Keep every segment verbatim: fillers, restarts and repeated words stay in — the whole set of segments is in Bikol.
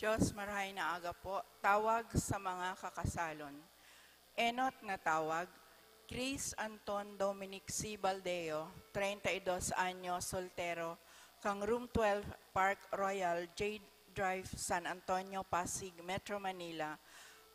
Diyos, marahay na aga po. Tawag sa mga kakasalon. Enot na tawag, Chris Anton Dominic C. Baldeo, treinta y dos anyos, soltero, kang Room twelve, Park Royal, Jade Drive, San Antonio, Pasig, Metro Manila,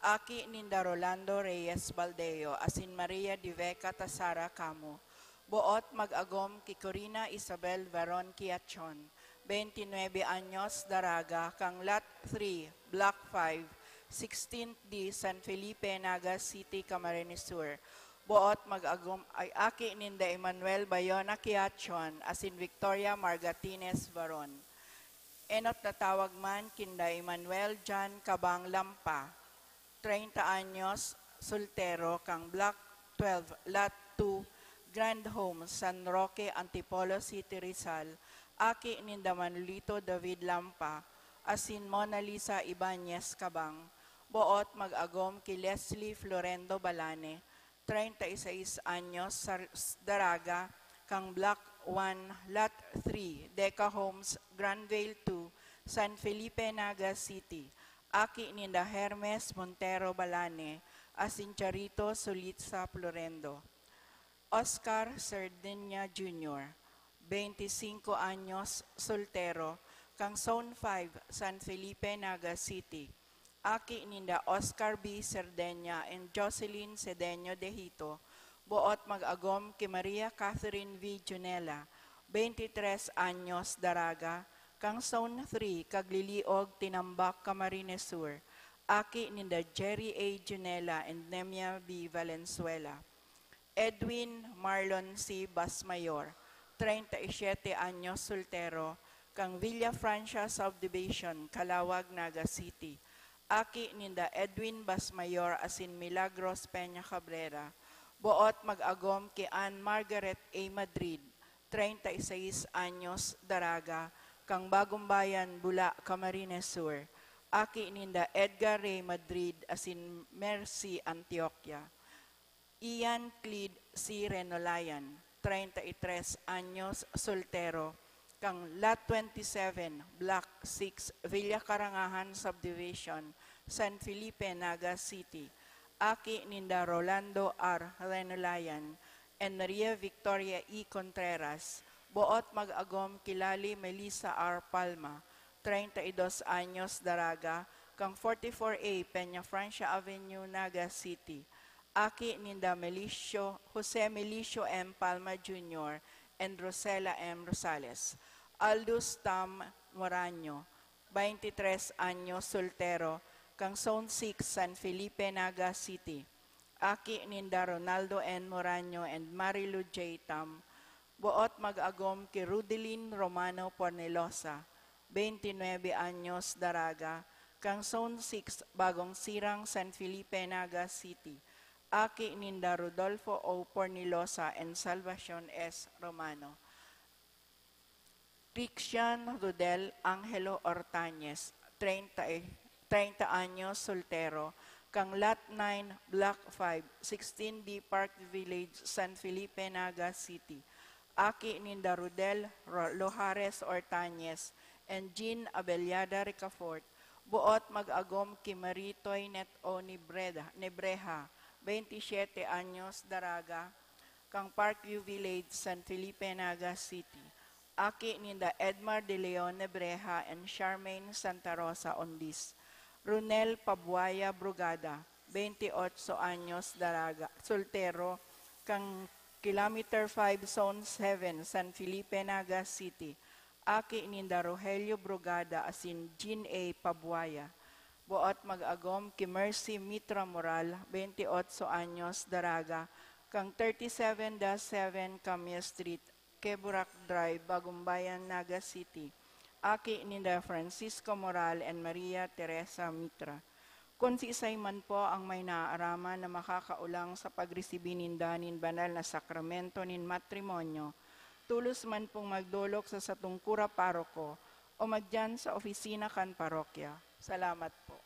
aki ninda Rolando Reyes Baldeo asin Maria Diveca Tasara Camo, boot mag-agom ki Corina Isabel Veron Quiachon, veintinuebe anyos, daraga, kang Lot three, Block five, sixteenth D, San Felipe, Naga City, Camarines Sur. Boot mag-agom ay aki ninda Emmanuel Bayona Quiachon asin Victoria Margatines Varon. Enot na tawag man kinda Emmanuel John Cabang Lampa, treinta anyos, soltero, kang Block twelve, Lot two, Grand Home, San Roque, Antipolo City, Rizal, aki ninda Manolito David Lampa asin Mona Lisa Ibanez Cabang, boot mag-agom ki Leslie Florendo Balane, treinta y seis anyos, sar-, s-, daraga, kang Block one, Lot three, Deca Homes, Granville two, San Felipe, Naga City, aki ninda Hermes Montero Balane asin Charito Solitza Florendo. Oscar Cerdeña Junior, veinticinco anyos, soltero, kang Zone five, San Felipe, Naga City. Aki ninda Oscar B. Cerdeña and Jocelyn Cedeño de Hito, boot mag-agom ki Maria Catherine V. Junela, veintitrés anyos, daraga, kang Zone three, Kagliliog, Tinambac, Camarines Sur. Aki ninda Jerry A. Junela and Nemia B. Valenzuela. Edwin Marlon C. Basmayor, treinta y siete anyos, soltero, kang Villa Francia Subdivision, Calauag, Naga City. Aki ninda Edwin Basmayor asin Milagros Peña Cabrera, boot mag-agom ki Ann Margaret A. Madrid, treinta y seis anyos, daraga, kang Bagumbayan, Bula, Camarines Sur. Aki ninda Edgar Ray Madrid asin Mercy Antioquia. Ian Clyde C. Renolayan, treinta y tres anyos, soltero, kang Lot twenty-seven, Block six, Villa Karangahan Subdivision, San Felipe, Naga City. Aki ninda Rolando R. Renolayan and Maria Victoria E. Contreras, boot mag-agom ki Lali Melissa R. Palma, treinta y dos anyos, daraga, kang forty-four A Peña Francia Avenue, Naga City. Aki ninda Melicio, Jose Melicio M. Palma Junior and Rosela M. Rosales. Aldous Tam Moraño, veintitrés anyos, soltero, kang Zone six, San Felipe, Naga City. Aki ninda Ronaldo N. Moraño and Marilu J. Tam. Boot mag-agom ki Rudelin Romano Pornelosa, veintinuebe anyos, daraga, kang Zone six, Bagong Sirang, San Felipe, Naga City. Aki ninda Rodolfo O. Pornelosa and Salvacion S. Romano. Rixian Rodel Angelo Ortañez, treinta, treinta anyos, soltero, kang Lot nine, Block five, sixteen B Park Village, San Felipe, Naga City. Aki ninda Rodel Ro-, Lojares Ortañez and Jean Abellada Ricafort, boot mag-agom ki Marie Toinette O. Nibreda-, Nebreja, veintisiete anyos, daraga, kang Parkview Village, San Felipe, Naga City. Aki ninda Edmar de Leon Nebreja and Charmaine Santa Rosa Ondis. Ronel Pabuaya Brugada, veintiocho anyos, daraga, soltero, kang Kilometer five, Zone seven, San Felipe, Naga City. Aki ninda Rogelio Brugada asin Jean A. Pabuaya. Boot mag-agom ki Mercy Mitra Moral, veintiocho anyos, daraga, kang thirty-seven dash seven Camia Street, Quebrac Drive, Bagumbayan, Naga City. Aki ninda Francisco Moral and Maria Teresa Mitra. Kun siisay man po ang may naaaraman na makakaolang sa pagresibi ninda nin banal na sakramento nin matrimonyo, tolos man pong magdolok sa satong kura paroko o magdiyan sa opisina kan parokya. Salamat po.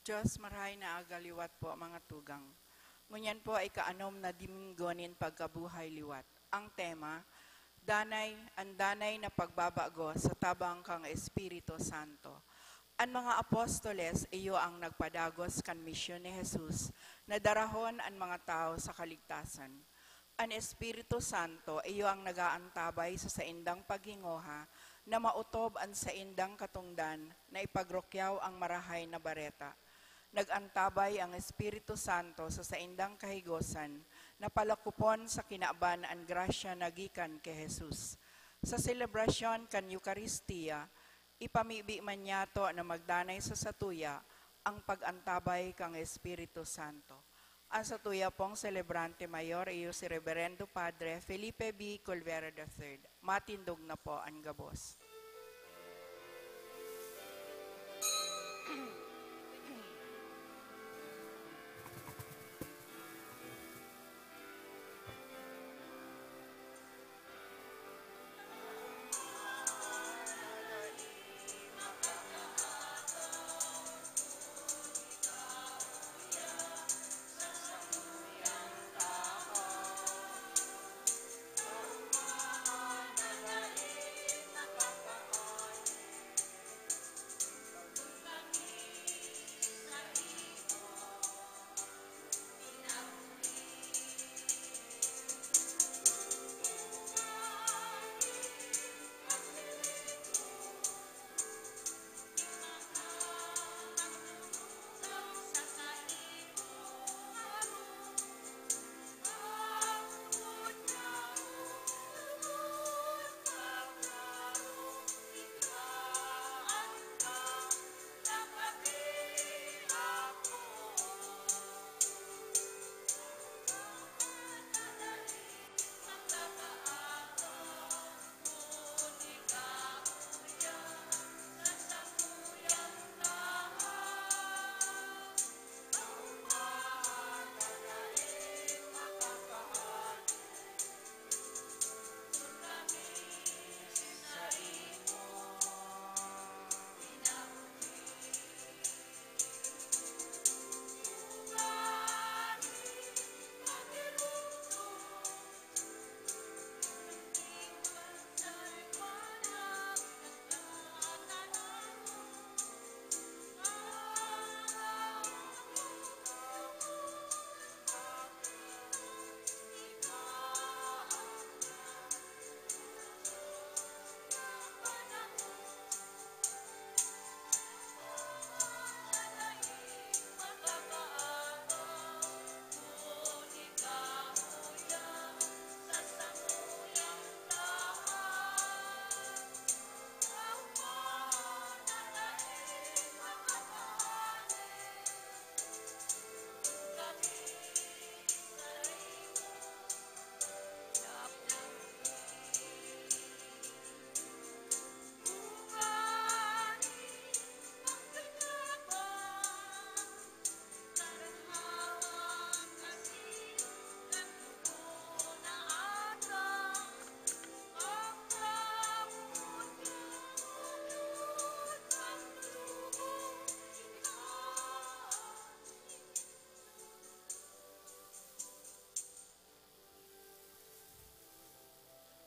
Diyos, marahay na aga liwat po, mga tugang. Ngunyan po ay kaanom na Domingo nin pagkabuhay liwat. Ang tema, danay, ang danay na pagbabago sa tabang kan Espiritu Santo. An mga apostoles iyo ang nagpadagos kan misyon ni Jesus na darahon an mga tawo sa kaligtasan. An Espiritu Santo iyo ang nag-aantabay sa saindang paghingoha na maotob an saindang katongdan na ipagrukyaw ang Marahay na Bareta. Nag-antabay ang Espiritu Santo sa saindang kahigosan na palakopon sa kinaban an grasya na gikan ki Jesus. Sa selebrasyon kan Eukaristia, ipamibi man niyato na magdanay sa satuya ang pag-antabay kan Espiritu Santo. An satuya pong selebrante mayor iyo si Reverendo Padre Felipe B. Colvera the third. Matindog na po an gabos.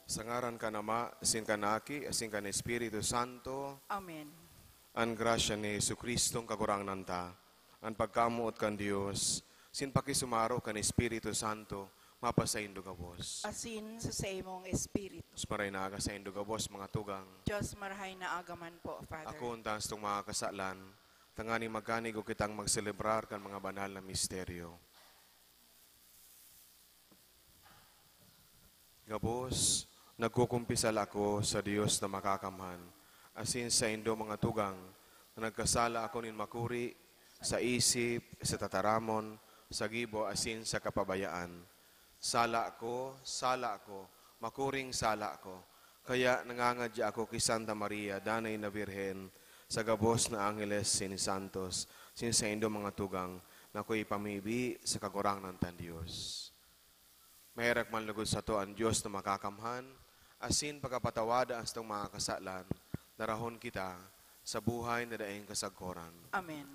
Sa ngaran kan Ama, asin kan Aki, asin kan Espiritu Santo. Amen. An grasya ni Jesu-Cristong Kagurangnan ta, an pagkamoot kan Dios, asin pakisumaro kan Espiritu Santo, mapasaindo gabos. Asin sa saimong espiritu. Mas maray na aga saindo gabos, mga tugang. Diyos, marahay na aga man po, Father. Ako, undan satong mga kasalan, tanganing magkanigo kitang magselebrar kan mga banal na misteryo. Gabos, nagkukumpisal ako sa Dios na Makakamhan, asin saindo, mga tugang, na nagkasala ako nin makuri sa isip, sa tataramon, sa gibo, asin sa kapabayaan. Sala ako, sala ako, makuring sala ako. Kaya nangangadya ako ki Santa Maria, Danay na Birhen, sa gabos na angheles asin santos, asin saindo, mga tugang, na akoy ipamibi sa Kagurangnan tang Dios. Maherak man logod sato an Dios na Makakamhan, asin pakapatawada an satong mga kasalan, darahon kita sa buhay na daing kasagkoran. Amen.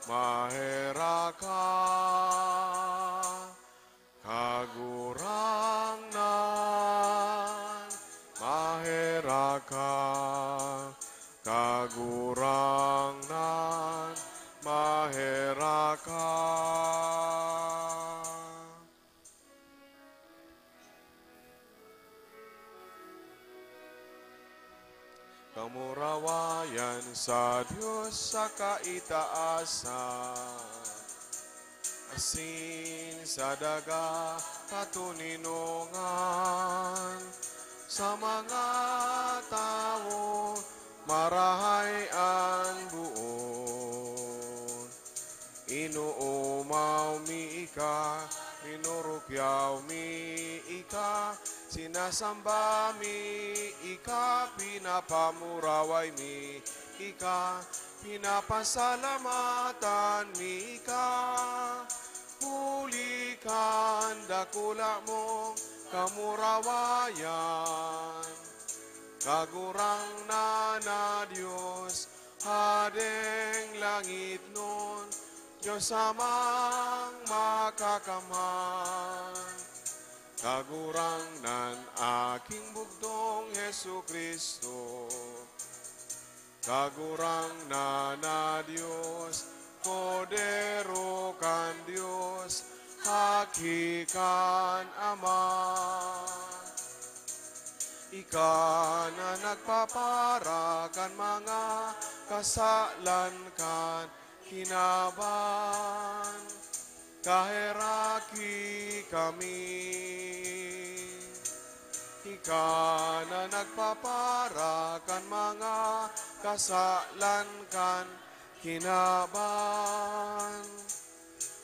maheraka. Kagurangnan, maheraka. Kagurangnan, maheraka. Kamurawayan sa Dios sa kaitaasan, asin sa daga katoninongan, sa mga tawo marahay an boot. Inoomaw mi ika, rinurukyaw mi ika, sinasamba mi ika, pinapamuraway mi ika, pinapasalamatan mi ika, huli kan dakula mong kamurawayan. Kagurangnan na Dios, Hadeng langitnon, Dios Amang Makakamhan. Kagurangnan, aking bugtong Jesu-Cristo. Kagurangnan na Dios, Kordero kan Dios, Aki kan Ama. Ika na nagpapara kan mga kasalan kan kinaban, kaheraki kami. Ika na nagpapara kan mga kasalan kan kinaban.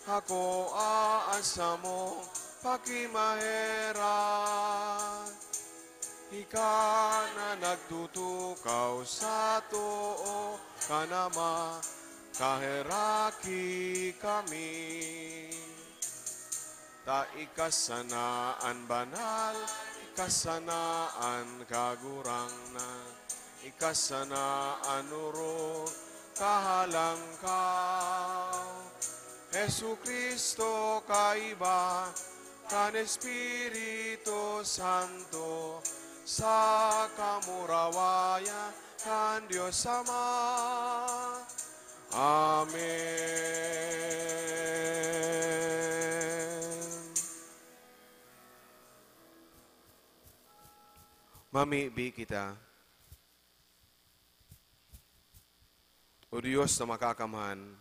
Hakoa an samong pakimaherak. Ika na nagtutukaw sa too kan Ama, kaheraki kami. Ta ika sana an banal, ika sana an kagurangnan, ika sana an orog kahalangkaw. Jesu-Cristo, kaiba kan Espiritu Santo, sa kamurawayan kan Dios Ama. Amen. Mamibi kita. O Dios na makakamhan,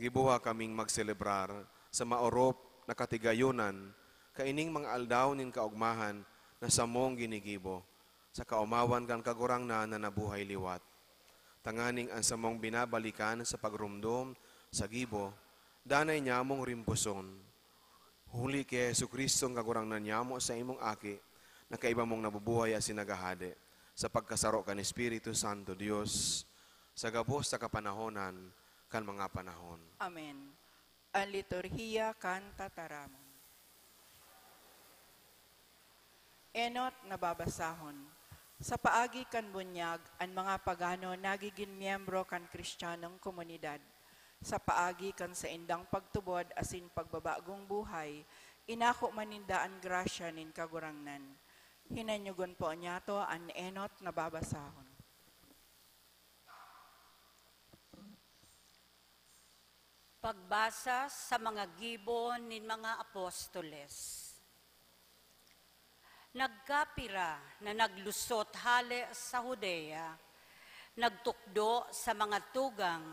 giboha kaming magselebrar sa maorop na katigayonan kaining mga aldaw nin kaogmahan na samong ginigibo, sa kaomawan kan Kagurangnan na nabuhay liwat. Tanganing an samong binabalikan sa pagromdom sa gibo, danay niyamong rimpuson. Huli ki Jesu-Cristong Kagurangnan nyamo, sa imong Aki, na kaiba mong nabubuhay asin naghahade, sa pagkasaro kan Espiritu Santo, Dios, sa gabos na kapanahonan kan mga panahon. Amen. An liturhiya kan tataramon. Enot na babasahon. Sa paagi kan bunyag, an mga pagano nagigin miyembro kan Kristiyanong komunidad. Sa paagi kan saindang pagtubod asin pagbabagong buhay, inako man ninda an grasya nin Kagurangnan. Hinanyugon po niyato an enot na babasahon. Pagbasa sa mga gibo nin mga apostoles. Nagkapira na naglusot hale sa Judea, nagtukdo sa mga tugang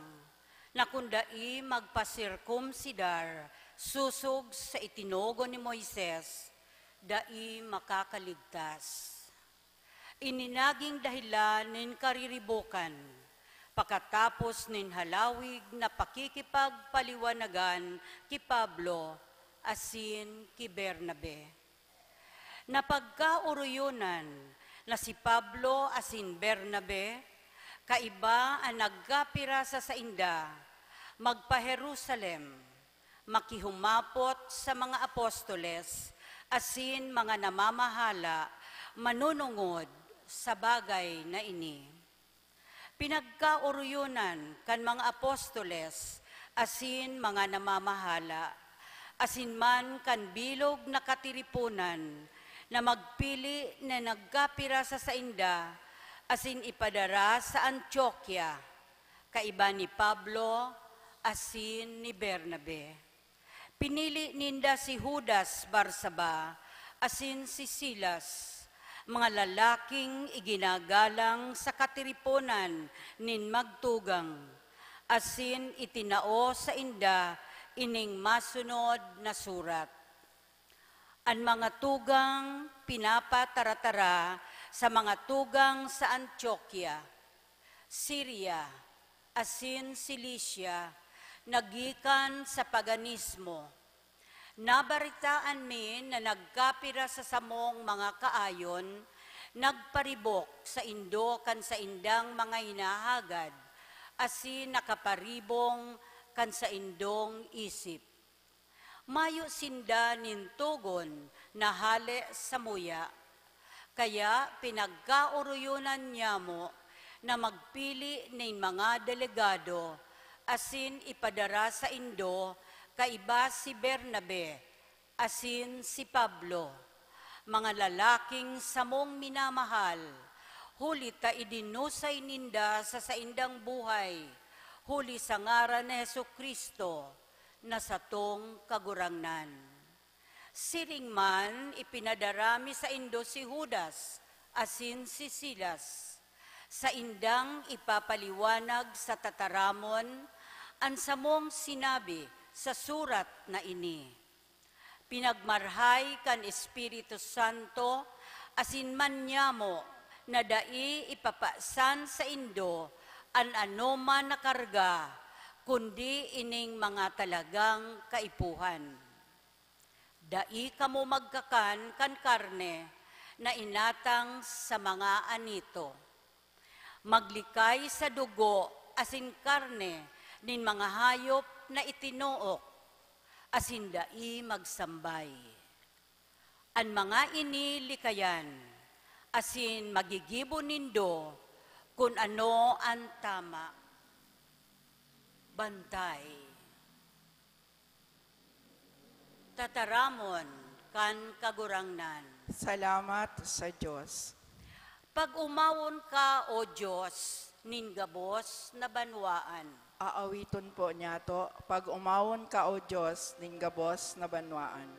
na kun dai magpasirkumsidar sosog sa itinogon ni Moises, dai makakaligtas. Ini nagin dahelan nin kariribokan, pakatapos nin halawig na pakikipagpaliwanagan ki Pablo asin ki Bernabe. Napagkaoroyonan na si Pablo asin Bernabe, kaiba an nagkapira sa sainda, magpa-Jerusalem, makihumapot sa mga apostoles asin mga namamahala manunungod sa bagay na ini. Pinagkaoroyonan kan mga apostoles asin mga namamahala, asin man kan bilog na katiriponan, na magpili na nagkapira sa sainda, asin ipadara sa Antioquia, kaiba ni Pablo asin ni Bernabe. Pinili ninda si Judas Barsaba asin si Silas, mga lalaking iginagalang sa katiriponan nin magtugang, asin itinao sainda ining masunod na surat. An mga tugang pinapataratara sa mga tugang sa Antioquia, Siria, asin Cilicia, na gikan sa paganismo. Nabaretaan mi na nagkapira sa samong mga kaayon nagparibok saindo kan saindang mga hinahagad, asin nakaparibong kan saindong isip. Mayo sinda nin togon na hale samuya. Kaya pinagkaoroyonan nyamo na magpili nin mga delegado asin ipadara saindo kaiba si Bernabe asin si Pablo, mga lalaking samong minamahal, huli ta idinusay ninda sa saindang buhay, huli sa ngaran ni Jesu-Cristo, na satong Kagurangnan. Siring man, ipinadara mi saindo si Judas asin si Silas, saindang ipapaliwanag sa tataramon an samong sinabi sa surat na ini. Pinagmarhay kan Espiritu Santo asin manyamo na dai ipapasan saindo an anoman na karga, kundi ining mga talagang kaipuhan. Dai kamo magkakan kan karne na inatang sa mga anito. Maglikay sa dugo asin karne nin mga hayop na itinook, asin dai magsambay. An mga ini likayan, asin magigibo nindo kun ano an tama. Bantay. Tataramon kan Kagurangnan. Salamat sa Dios. Pag-omawon ka, O Dios, nin gabos na banwaan. Aawiton po niyato, "Pag-omawon ka, O Dios, nin gabos na banwaan."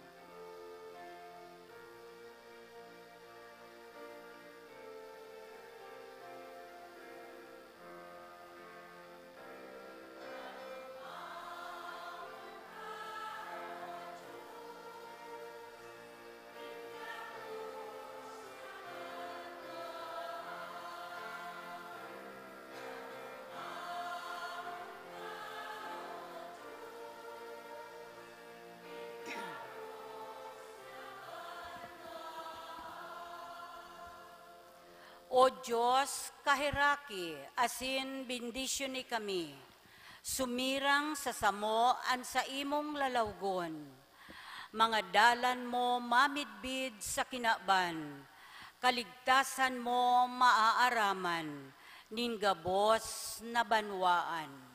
O Dios, kaheraki asin bendisyoni kami, sumirang sa samo an saimong lalawgon. Mga dalan mo mamidbid sa kinaban, kaligtasan mo maaaraman nin gabos na banwaan.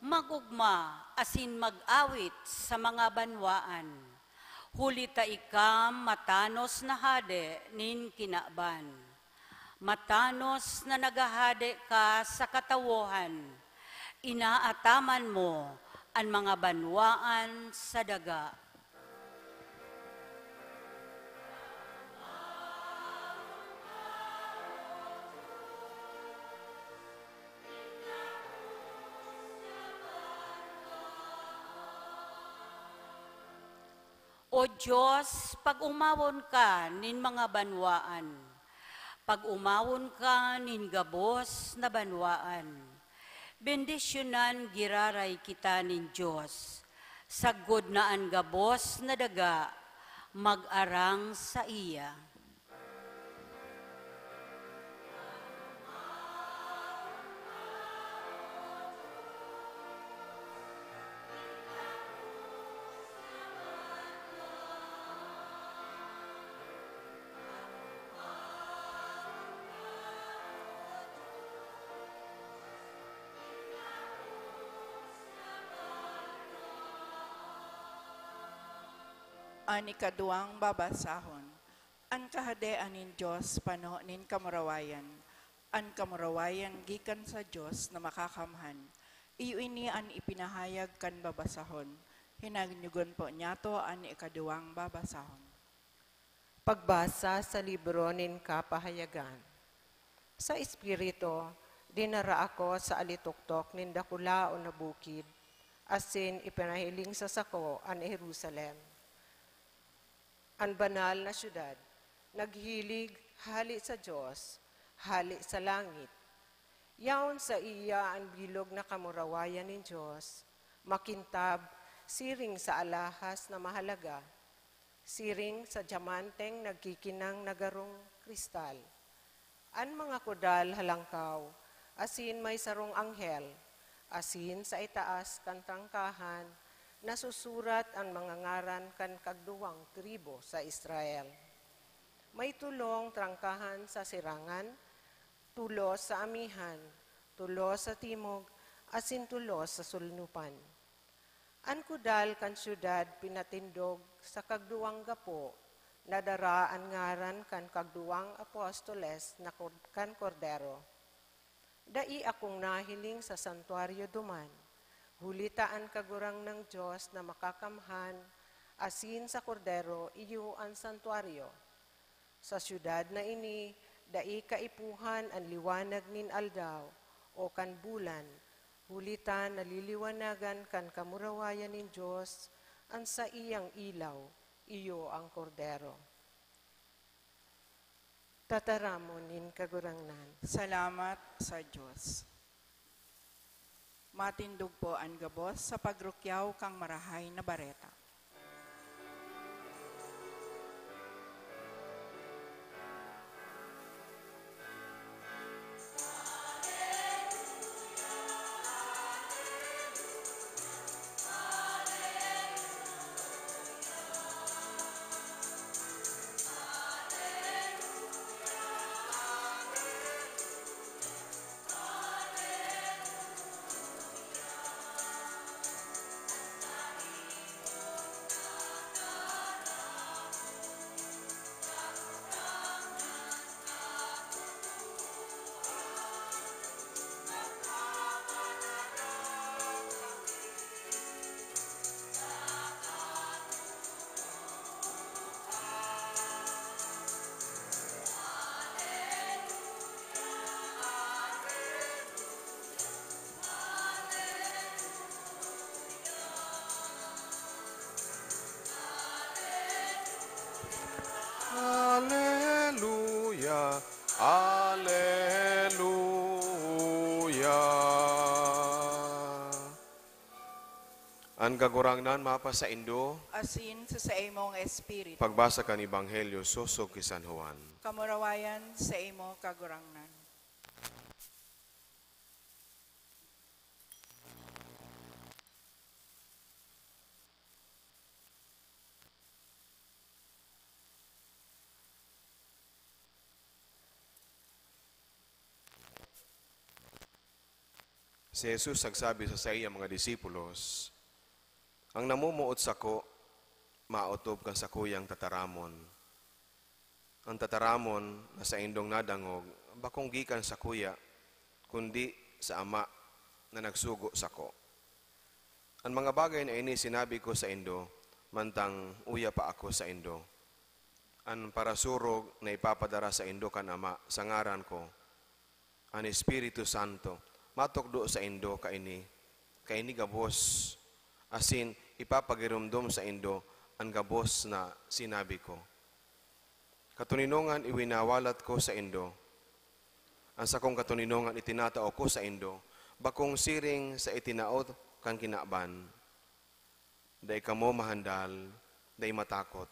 Mag-ogma asin mag-awit sa mga banwaan, huli ta ika matanos na hade nin kinaban. Matanos na naghahade ka sa katawohan, inaataman mo an mga banwaan sa daga. O Dios, pag-omawon ka nin mga banwaan, pag-omawon ka nin gabos na banwaan. Bendisyonan giraray kita nin Dios, sagkod na an gabos na daga mag-arang saiya. An ikaduwang babasahon, an Kahadean nin Dios pano nin kamurawayan. An kamurawayan gikan sa Dios na Makakamhan. Iyo ini an ipinahayag kan babasahon. Hinanyugon po niyato an ikaduwang babasahon. Pagbasa sa libro nin Kapahayagan. Sa Espiritu, dinara ako sa alitoktok nin dakulaon na bukid, asin ipinahiling sa sako an Jerusalem, an banal na syudad, naghilig hale sa Dios, hale sa langit. Yaon saiya an bilog na kamurawayan nin Dios, makintab, siring sa alahas na mahalaga, siring sa dyamanteng nagkikinang na garong kristal. An mga kudal halangkaw, asin may sarong anghel, asin sa itaas kan trangkahan nasusurat an mga ngaran kan kagduwang tribu sa Israel. May tolong trangkahan sa sirangan, tolo sa amihan, tolo sa timog, asin tolo sa sulnupan. An kudal kan syudad pinatindog sa kagduwang gapo na dara an ngaran kan kagduwang apostoles na kor-, kan Kordero. Dai akong nahiling sa santuaryo duman, huli ta an Kagurangnan Dios na Makakamhan asin sa Kordero iyo an santuaryo. Sa syudad na ini, dai kaipuhan an liwanag nin aldaw o kan bulan, huli ta naliliwanagan kan kamurawayan nin Dios an saiyang ilaw, iyo an Kordero. Tataramon nin Kagurangnan. Salamat sa Dios. Matindog po an gabos sa pagrukyaw kan Marahay na Bareta. Aleluya, aleluya. An Kagurangnan mapasaindo. Asin sa saimong espiritu. Pagbasa kan Ebanghelyo sosog ki San Juan. Kamurawayan sa imo, Kagurangnan. Si Jesus nagsabi sa saiyang mga disipulos, "An namomoot sako, maotob kan sakuyang tataramon. An tataramon na saindong nadangog, bakong gikan sakuya, kundi sa Ama na nagsugo sako. An mga bagay na ini sinabi ko saindo, mantang uya pa ako saindo. An parasurog na ipapadara saindo kan Ama sa ngaran ko, an Espiritu Santo, matukdo saindo kaini, kaini gabos, asin ipapagiromdom saindo an gabos na sinabi ko. Katoninongan iwinawalat ko saindo. An sakong katoninongan itinatao ko saindo, bakong siring sa itinao kan kinaban. Dai kamo mahandal, dai matakot.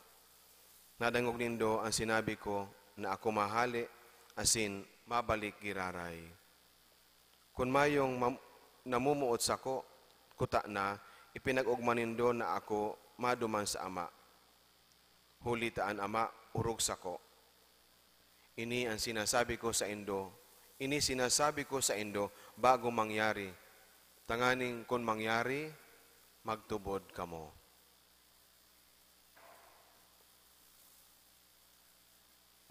Nadangog nindo an sinabi ko na ako mahale asin mabalik giraray. Kun mayong mam-, namomoot sako, kutana, ipinag-ogma nindo na ako maduman sa Ama. Huli ta an Ama orog sako. Ini an sinasabi ko saindo, ini sinasabi ko saindo bago mangyari, tanganing kun mangyari, magtubod kamo."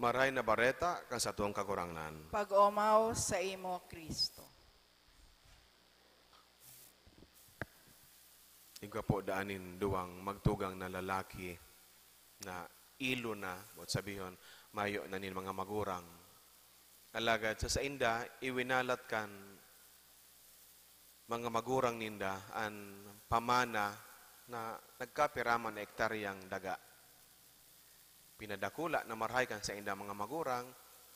Maray na Bareta kan satong Kagurangnan. Pag-omaw saimo, Cristo. Igwa po daan nin duwang magtugang na lalaki na ilo na, boot sabihon, mayo na nin mga magurang. Alagad sa sainda, iwinalat kan mga magurang ninda an pamana na nagkapiraman na ektaryang daga. Pinadakula na marahay kan saindang mga magurang,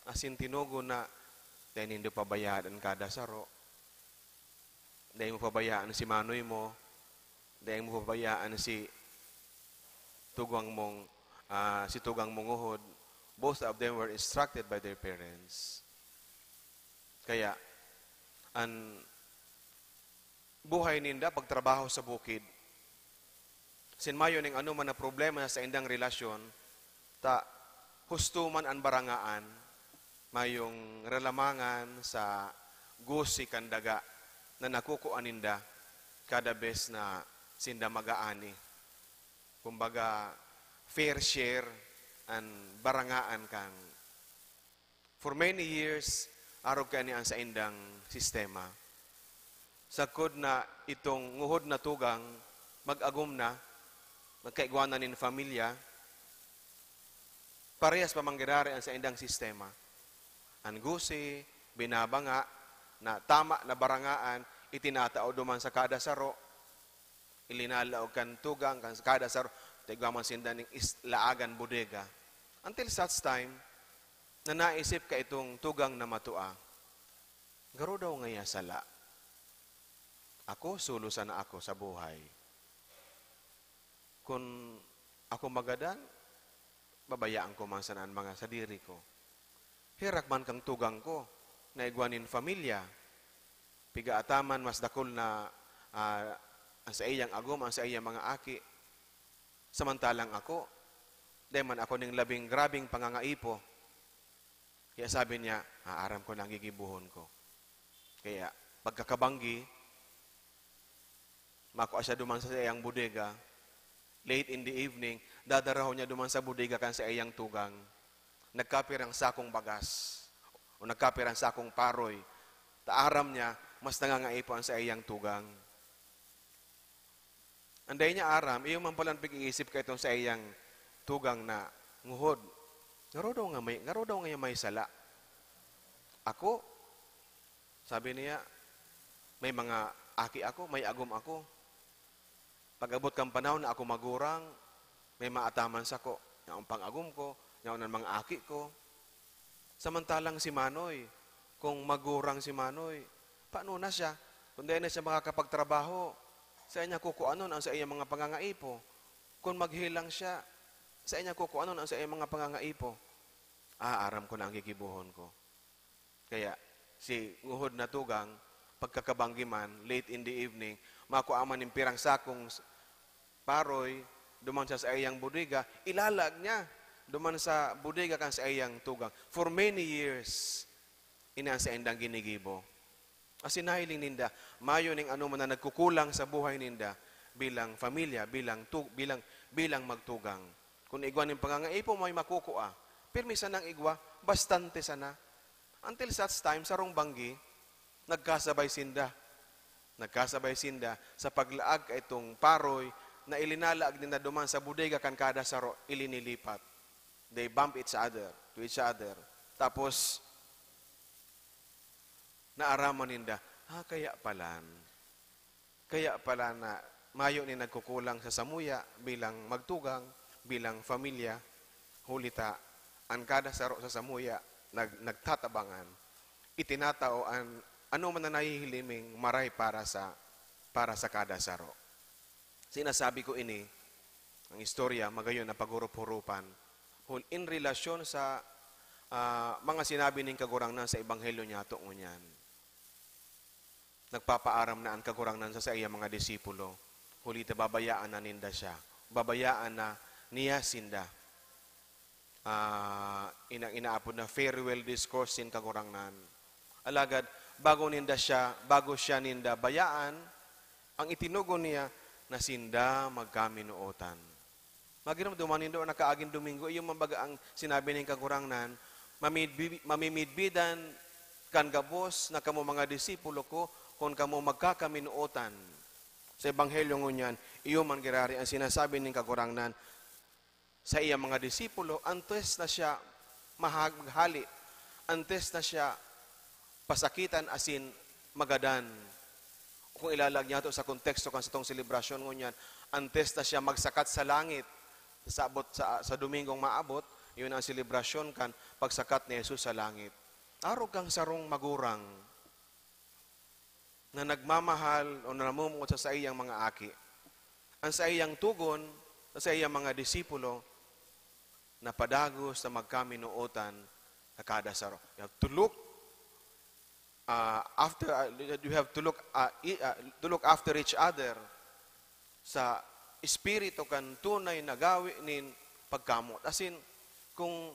asin tinugon na, "Dai nindo pabayaan an kada saro. Dai mo pabayaan si manoy mo. Dai mo pabayaan si tugang mong, ah, si tugang mong uhod." Both of them were instructed by their parents. Kaya, an buhay ninda, pagtrabaho sa bukid. Sin mayo ning anoman na problema sa indang relasyon, ta husto man an barangaan, mayong ralamangan sa gusi kan daga na nakukua ninda kada bes na sinda mag-aani. Kumbaga, fair share an barangaan kan For many years, arog kaini an saindang sistema. Sagkod na itong nguhod na tugang, mag-agom na, magkaigwa na nin pamilya, parehas pa manggirari an saindang sistema. An gusi, binabanga, na tama na barangaan, itinatao duman sa kada saro, ilinalaog kan tugang, kan kada saro, ta igwa man sinda ning is-, laagan bodega. Until such time, na naisip kaitong tugang na matua, "Garo daw ngaya sala? Ako, solo sana ako sa buhay. Kun ako magadan, babayaan ko man sana an mga sadiri ko. Herak man kan tugang ko, na igwa nin pamilya. Pigaataman mas dakul na, ah, an saiyang agom, an saiyang mga aki. Samantalang ako, dai man ako nin labing grabeng pangangaipo." Kaya sabi niya, "Ah, aram ko na an gigibohon ko." Kaya, pagkakabanggi, makua siya duman sa saiyang bodega. Late in the evening, dadarahon niya duman sa bodega kan saiyang tugang. Nagkapirang sakong bagas o nagkapirang sakong paroy. Ta aram niya, mas nangangaipo an saiyang tugang. An dai niya aram, iyo man palan pag-iisip kaitong saiyang tugang na nguhod. "Ngaro daw nga may, ngaro daw nga may sala? Ako?" Sabi niya, "May mga aki ako, may agom ako. Pag-abot kan panahon na ako magurang, may maataman sako. Yaon pang agom ko, yaon an mga aki ko." Samantalang si Manoy, kung magurang si Manoy, paano na siya? Kung dai na siya makakapagtrabaho, saan niya kukuanon ang saiyang mga pangangaipo? Kung maghelang siya, saan niya kukuanon ang saiyang mga pangangaipo? "Ah, aram ko na ang gigibohon ko." Kaya, si nguhod na tugang, pagkakabanggi man, late in the evening, makua man nin pirang sakong s-, paroy, duman sa saiyang bodega, ilalag niya, duman sa bodega kan saiyang tugang. For many years, ini an saindang ginigibo. Asin nahiling ninda, mayo ning anoman na nagkukulang sa buhay ninda bilang pamilya, bilang tu-, bilang, bilang magtugang. Kun igwa nin pangangaipo, may makukua. Pirmi sanang igwa, bastante sana. Until such time, sarong banggi, nagkasabay sinda. Nagkasabay sinda sa paglaag kaitong paroy na ilinalaag ninda duman sa bodega kan kada saro, ilinilipat. They bump each other, to each other. Tapos, naaraman ninda, "Ah, kaya palan. Kaya pala na mayo nin nagkukulang sa samuya bilang magtugang, bilang pamilya, huli ta an kada saro sa samuya nag-, nagtatabangan, itinatao an anoman na nahihiliming maray para sa, para sa kada saro." Sinasabi ko ini, ang istorya, magayon na paghurup-hurupan, hul-, in relasyon sa, ah, mga sinabi nin Kagurangnan sa Ebanghelyo niyato ngunyan. Nagpapaaram na an Kagurangnan sa saiyang mga disipulo, huli ta babayaan na ninda siya. Babayaan na niya sinda. Ah, inang inaapod na farewell discourse nin Kagurangnan. Alagad, bago ninda siya, bago siya ninda bayaan, ang itinugon niya na sinda magkaminootan. Maginom duman nindo na kaaging Domingo, iyo man baga ang sinabi nin Kagurangnan, "Mamidbi-, mamimidbidan kan gabos na kamo mga disipulo ko kun kamo magkakaminootan." Sa Ebanghelyo ngunyan, iyo man girari ang sinasabi nin Kagurangnan sa iyang mga disipulo, antes na siya mahag-, maghale, antes na siya pasakitan asin magadan. Kung ilalag niyato sa konteksto kan satong selebrasyon ngunyan, antes na siya magsakat sa langit, sa abot sa, sa Domingong maabot, yun ang selebrasyon kan pagsakat ni Jesus sa langit. Arog kang sarong magurang na nagmamahal o namumuot sa saiyang mga aki. Ang saiyang tugon sa saiyang mga disipulo, napadagos na magkaminootan na kada saro. You have to look, ah, after, ah, you have to look, ah, i-, ah, to look after each other sa espiritu kan tunay na gawi nin pagkamoot. As in, kung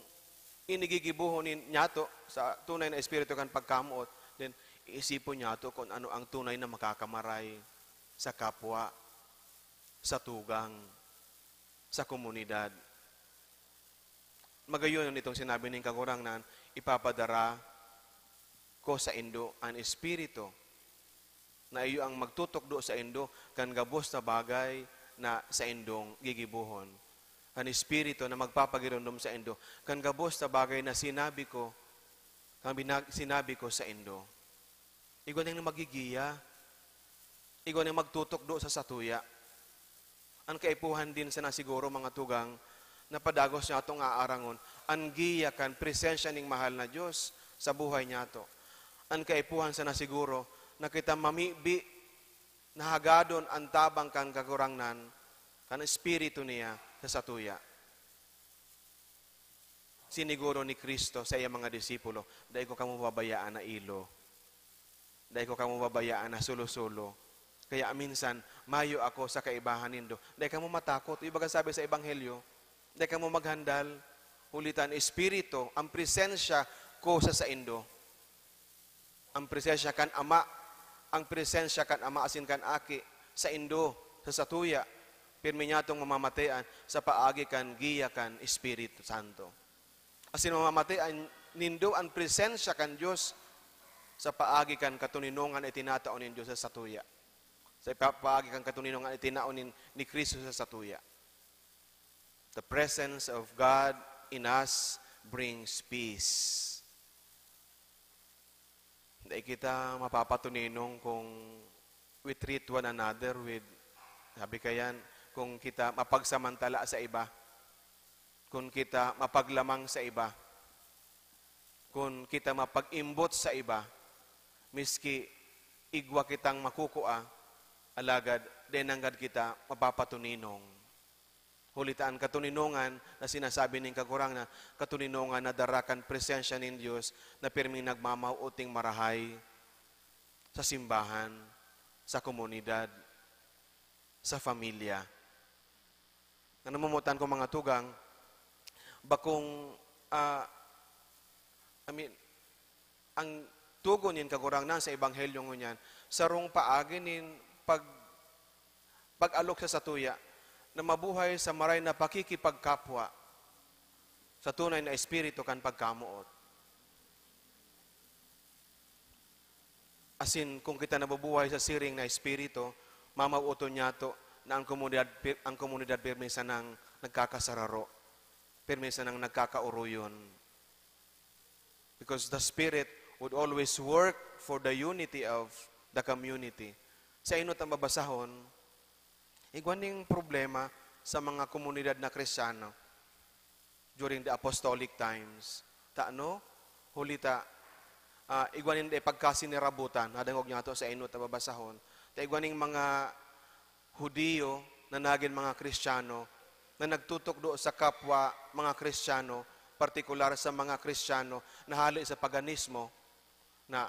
inigigibohon nin, niyato sa tunay na espiritu kan pagkamoot, then iisipon niyato kung ano ang tunay na makakamaray sa kapwa, sa tugang, sa komunidad. Magayon itong sinabi nin Kagurangnan, "Ipapadara ko saindo an Espiritu, na iyo ang magtutukdo saindo kan gabos na bagay na saindong gigibohon." An Espiritu na magpapagiromdom saindo kan gabos na bagay na sinabi ko, kan binag-, sinabi ko saindo. Igwa nin magigiya. Igwa nin magtutukdo sa satuya. An kaipuhan din sana siguro, mga tugang, na padagos niyatong aarangon, an giya kan presensya ning mahal na Dios sa buhay niyato. An kaipuhan sana siguro na kita mamibi na hagadon an tabang kan Kagurangnan, kan Espiritu niya sa satuya. Siniguro ni Cristo sa iyang mga disipulo, "Dai ko kamo babayaan na ilo. Dai ko kamo babayaan na solo-solo. Kaya minsan, mayo ako sa kaibahan nindo. Dai kamo matakot." Ibaga sabi sa Ebanghelyo, "Dai kamo maghandal, huli ta an Espiritu, ang presensya ko sa saindo." Ang presensya kan Ama, ang presensya kan Ama asin kan Aki saindo, sa satuya, pirmi niyatong mamamatean sa paagi kan giya kan Espiritu Santo. Asin mamamatean nindo an presensya kan Dios sa paagi kan katoninongan na itinatao nin Dios sa satuya. Sa pa-, paagi kan katoninongan na itinao nin, ni Cristo sa satuya. The presence of God in us brings peace. Dai kita mapapatoninong kung we treat one another with, sabi kayan, kung kita mapagsamantala sa iba, kung kita mapaglamang sa iba, kung kita mapag-imbot sa iba, miski igwa kitang makukua, alagad dai nanggad kita mapapatoninong. Huli ta an katoninongan na sinasabi nin Kagurangnan, katoninongan na dara kan presensya nin Dios na pirming nagmamawot ning marahay sa simbahan, sa komunidad, sa pamilya. Ang namumutan ko, mga tugang, bakong, ah, I mean, ang tugon nin Kagurangnan sa Ebanghelyo ngunyan, sarong paagi nin pag-, pag-alok sa satuya na mabuhay sa maray na pakikipagkapwa sa tunay na espiritu kan pagkamoot. Asin, kung kita nabubuhay sa siring na espiritu, mamawot niyato na ang komunidad, ang komunidad pirmi sanang nagkakasararo, pirmi sanang nagkakaoroyon. Because the Spirit would always work for the unity of the community. Sa inot ang babasahon, igwa ning problema sa mga komunidad na Kristiyano during the apostolic times. Tano, huli ta, ah, igwa nin pagkasinirabutan, nadangog niyato sa inot na babasahon. Ta igwa ning mga Judio na nagin mga Kristiyano na nagtutukdo sa kapwa mga Kristiyano, partikular sa mga Kristiyano na hale sa paganismo, na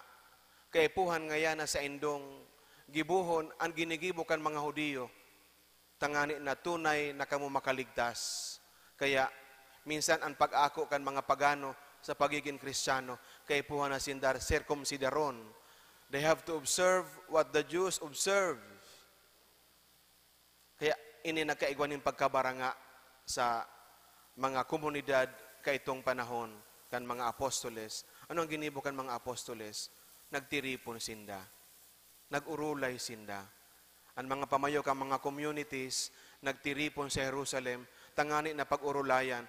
kaipuhan ngayan na saindong gibohon an ginigibo kan mga Judio, tangani na tunay na kamo makaligtas. Kaya, minsan an pag-ako kan mga pagano sa pagigin Kristiyano, kaipuhan na sindar sirkumsidaron. They have to observe what the Jews observe. Kaya, ini nagkaigwa nin pagkabaranga. sa mga komunidad kaitong panahon kan mga apostoles. Ano ang ginibo kan mga apostoles? Nagtiripon sinda. Nag-orolay sinda. An mga pamayo kan mga communities nagtiripon sa Jerusalem tangani na pag-orolayan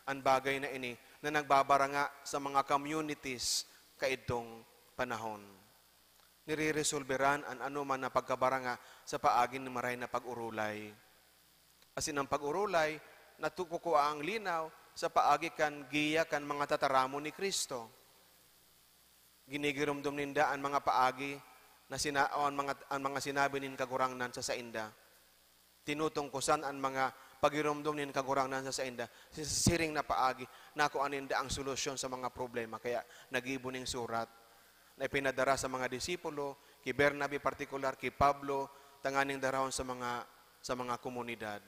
an bagay na ini na nagbabaranga sa mga communities kaidtong panahon. Nireresolberan an anoman na pagkabaranga sa paagi nin marahay na pag-orolay. Asin ang pag-orolay, natukukua ang linaw sa paagi kan giya kan mga tataramon ni Cristo. Ginigiromdom ninda an mga paagi na sina-, o an mga, an mga sinabi nin Kagurangnan sa sainda. Tinutungkosan an mga pagiromdom nin Kagurangnan sa sainda. Sa siring na paagi, nakua ninda ang solusyon sa mga problema. Kaya nagibo ning surat na ipinadara sa mga disipulo, ki Bernabe partikular, ki Pablo, tanganing darahon sa mga, sa mga komunidad.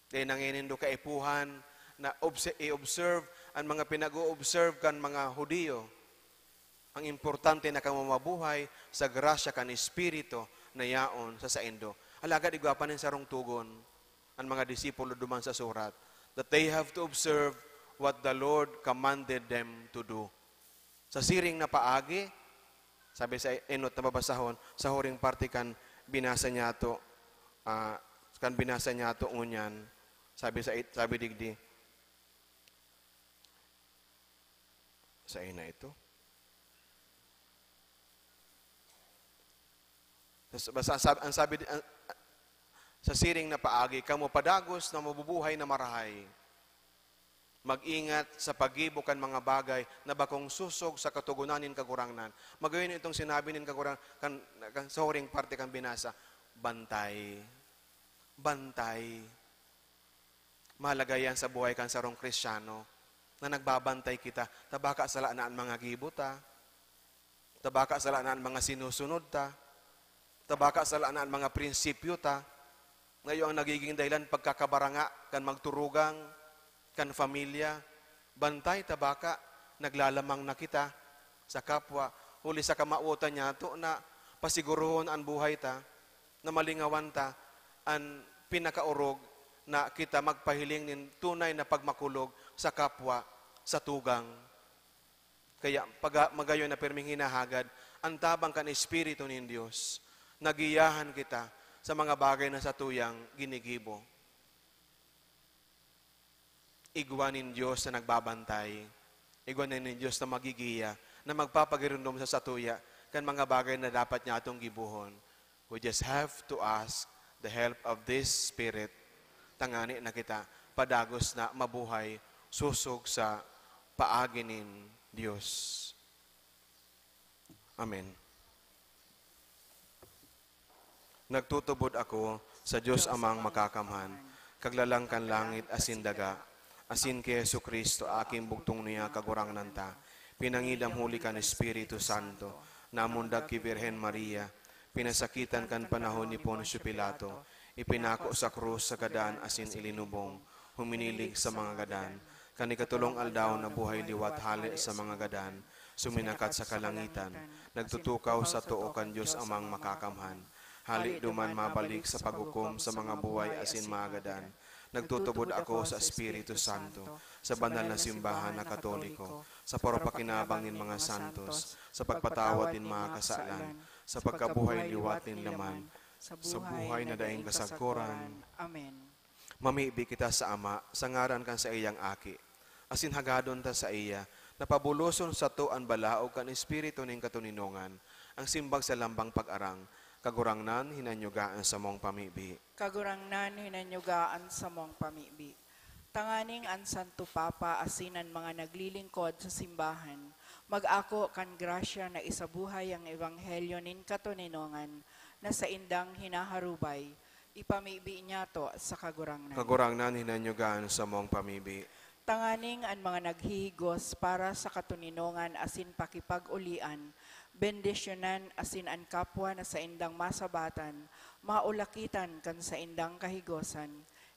Dai na ngaya nindo kaipuhan na obse-, i-observe an mga pinag-o-observe kan mga Judio. Ang importante na kamo mabuhay sa grasya kan Espiritu na yaon sa saindo. Alagad igwa pa nin sarong togon an mga disipulo duman sa surat, that they have to observe what the Lord commanded them to do. Sa siring na paagi, sabi sa enot na babasahon, sa huring parte kan binasa niyato, ah, kan binasa niyato ngunyan, sabi sa, sabi digdi, sa ina ito. Basta, basta sab-, ang sabi, ang, sa siring na paagi, kamo padagos na mabubuhay na marahay. Mag-ingat sa paggibo kan mga bagay na bakong sosog sa katogonan nin Kagurangnan. Magayon itong sinabi nin Kagurang-, kan, kan, sa huring parte kan binasa, bantay. Bantay. Mahalaga yan sa buhay kan sarong Kristiyano, na nagbabantay kita. Ta baka sala na an mga gibo ta. Ta baka sala na an mga sinusunod ta. Ta baka sala na an mga prinsipyo ta, na iyo ang nagiging dahilan pagkakabaranga kan magturugang, kan pamilya. Bantay ta baka naglalamang na kita sa kapwa, huli sa kamawotan niyato na pasigurohon an buhay ta, na malingawan ta an pinakaorog na kita magpahiling nin tunay na pagmakulog sa kapwa, sa tugang. Kaya paga-, magayon na pirming hinahagad an tabang kan Espiritu nin Dios. Nagiyahan kita sa mga bagay na satuyang ginigibo. Igwa nin Dios na nagbabantay. Igwa na nin Dios na magigiya, na magpapagiromdom sa satuya kan mga bagay na dapat niya atong gibohon. We just have to ask the help of this Spirit. Tangani na kita padagos na mabuhay sosog sa paagi nin Dios. Amen. Nagtutubod ako sa Dios Amang Makakamhan, Kaglalang kan langit asin daga, asin ki Jesu-Cristo, aking bugtong niya, Kagurangnan ta, pinangidam huli kan Espiritu Santo, namundag ki Birhen Maria, pinasakitan kan panahon ni Poncio Pilato, ipinako sa krus sa gadan asin ilinubong, huminilig sa mga gadan, kan ikatolong aldaw nabuhay liwat hale sa mga gadan, suminakat sa kalangitan, nagtutukaw sa too kan Dios Amang Makakamhan. Hale duman mabalik sa paghukom sa mga buhay asin mga gadan. Nagtutubod ako sa Espiritu Santo, sa banal na simbahan na Katoliko, sa parapakinabang nin mga santos, sa pagpatawad nin mga kasalan, sa pagkabuhay liwat nin laman, sa buhay na daing kasagkoran. Amen. Mamibi kita sa Ama, sa ngaran kan saiyang Aki, asin hagadon ta saiya, na pabuloson sato an balaog kan Espiritu nin katoninongan, an simbag sa lambang pag-arang, Kagurangnan, hinanyuga an samong pamibi. Kagurangnan, hinanyuga an samong pamibi. Tanganing an Santo Papa asin an mga naglilingkod sa simbahan mag-ako kan grasya na isabuhay ang ebanghelyo nin katoninongan na saindang hinaharubay, ipamibi niyato sa Kagurangnan. Kagurangnan, hinanyuga an samong pamibi. Tanganing an mga naghihigos para sa katoninongan asin pakipag-olian, bendisyonan asin an kapwa na saindang masabatan, maulakitan kan saindang kahigosan,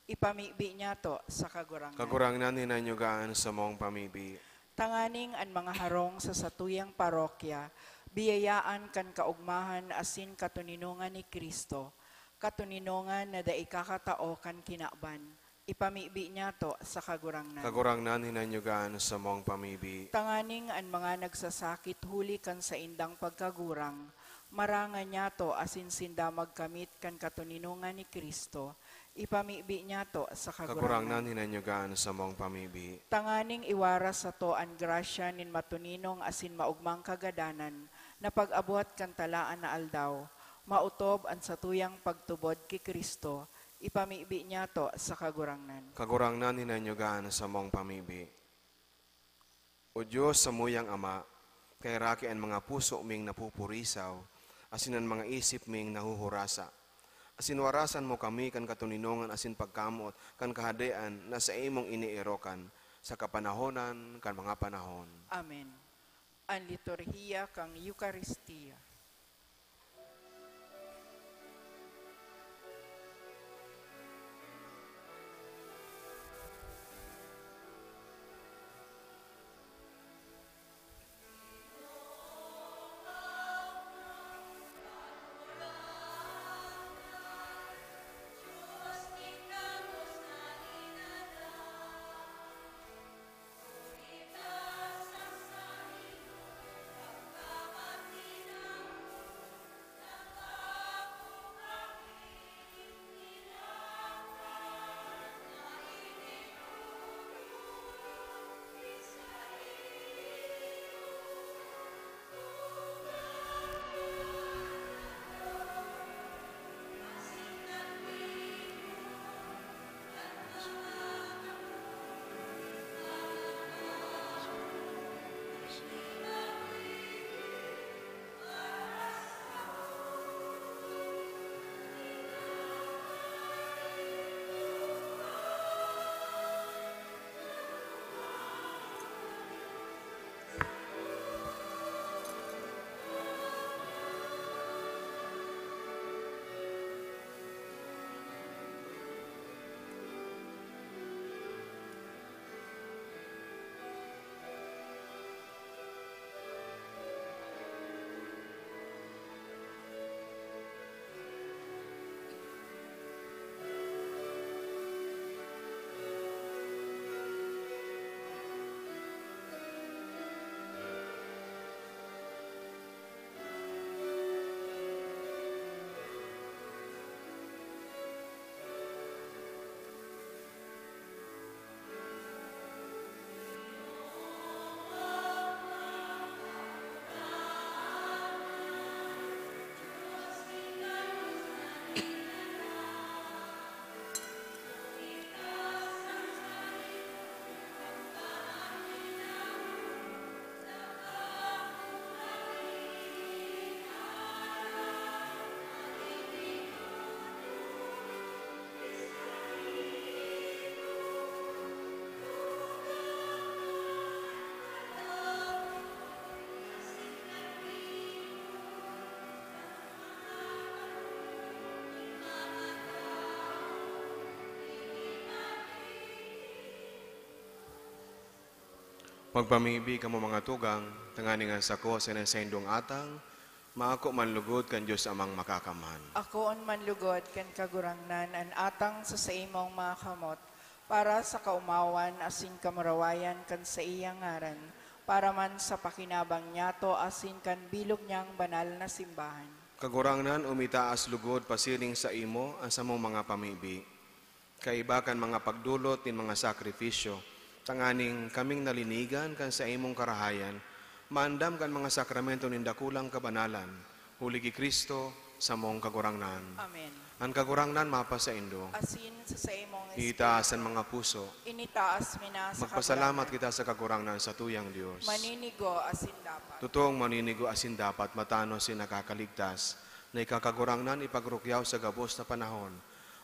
ipamibi niyato sa Kagurangnan. Kagurangnan, hinanyuga an samong pamibi. Tanganing an mga harong sa satuyang parokya, biyayaan kan kaogmahan asin katoninongan ni Cristo, katoninongan na dai kakatao kan kinaban, Ipamibi niyato sa Kagurangnan. Kagurangnan, hinanyugan sa mong pamibi. Tanganing an mga nagsasakit huli kan saindang pagkagurang, marangan niyato asin sinda magkamit kan katoninongan ni Cristo, ipamibi niyato sa Kagurangnan. Kagurangnan, hinanyugan sa mong pamibi. Tanganing iwaras sato an grasya nin matoninong asin maogmang kagadanan na pag-abot kan talaan na aldaw, maotob an satuyang pagtubod ki Cristo, ipamibi niyato sa Kagurangnan. Kagurangnan, hinanyugan sa mong pamibi. O Dios, samuyang Ama, kaheraki an mga puso ming napupurisaw, asin an mga isip ming nahuhurasa. Asin warasan mo kami kan katoninongan asin pagkamoot kan Kahadean na saimong ineerokan sa kapanahonan kan mga panahon. Amen. An liturhiya kan Eukaristia. Magpamibi kamo, mga tugang, tanganing an sako asin an saindong atang maako man lugod kan Dios Amang Makakamhan. Akoon man lugod kan Kagurangnan an atang sa saimong mga kamot, para sa kaomawan asin kamurawayan kan saiyang ngaran, para man sa pakinabang niyato asin kan bilog niyang banal na simbahan. Kagurangnan, umitaas lugod pasiring saimo an samong mga pamibi. Kaiba kan mga pagdolot nin mga sakrifisyo, tanganing kaming nalinigan kan saimong karahayan, maandam kan mga sakramento nin dakulang kabanalan, huli ki Cristo, samong Kagurangnan. Amen. An Kagurangnan mapasaindo. Asin sa saimong Itaas an mga puso. Initaas mi na sa Magpasalamat Kagurangnan. Kita sa Kagurangnan, satuyang Dios. Maninigo asin dapat. Totoong maninigo asin dapat, matanos asin nakakaligtas, na ika, Kagurangnan, ipagrukyaw sa gabos na panahon,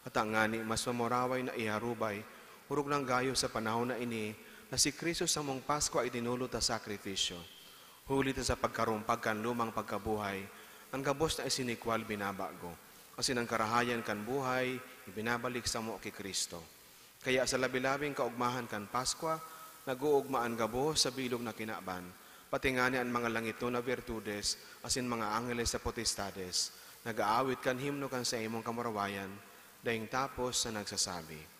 at ngani mas mamuraway na iharubay, orog nang gayo sa panahon na ini, na si Cristo samong Paskwa itinulod ta sakrifisyo. Huli ta sa pagkarumpag kan lumang pagkabuhay, an gabos na isinikwal binabago, asin an karahayan kan buhay ibinabalik samo ki Cristo. Kaya sa labi-labing kaogmahan kan Paskwa, nag-oogma an gabos sa bilog na kinaban, pati ngani an mga langitnon na birtudes asin mga angheles sa potestades, nag-aawit kan himno kan saimong kamurawayan, daing tapos na nagsasabi,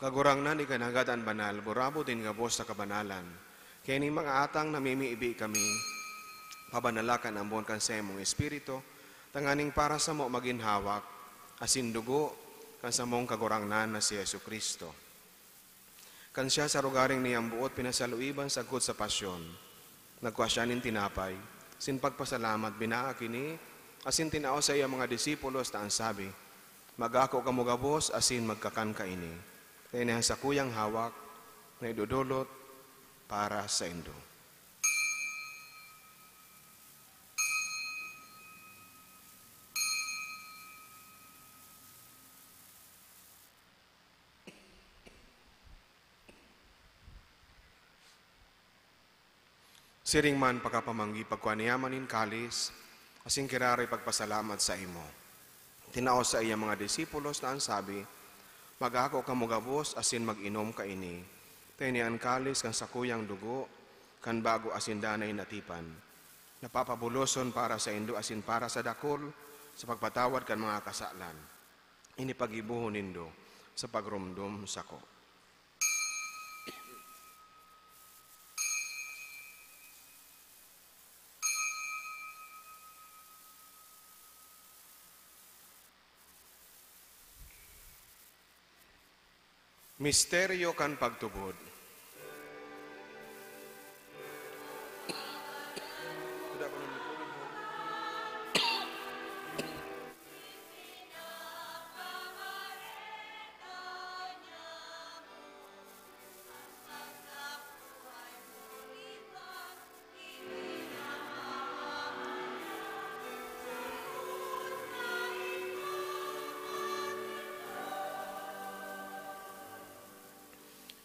Kagurangnan, ika na gad an banal, burabod nin gabos na kabanalan. Kaya ning mga atang namimibi kami, pabanala kan ambon kan saimong Espiritu, tanganing para samo magin hawak asin dugo kan samong Kagurangnan na si Jesu-Cristo. Kan siya sa rogaring niyang boot pinasaluiban sagkod sa pasyon, nagkua siya nin tinapay, sin pagpasalamat, binaak ini, asin tinao sa iyang mga disipulos ta an sabi, "Mag-ako kamo gabos asin magkakan kaini, ta ini an sakuyang hawak na idodolot para saindo." Siring man pakapamanggi, pagkua niya man nin kalis, asin kiraray pagpasalamat saimo. Tinao sa iyang mga disipulos na an sabi, "Mag-ako kamo gabos asin mag-inom kaini. Ta ini an kalis kan sakuyang dugo kan bago asin danay na tipan, na papabuloson para saindo asin para sa dakul sa pagpatawad kan mga kasalan. Ini paggibohon nindo sa pagromdom sako." Misteryo kan pagtubod.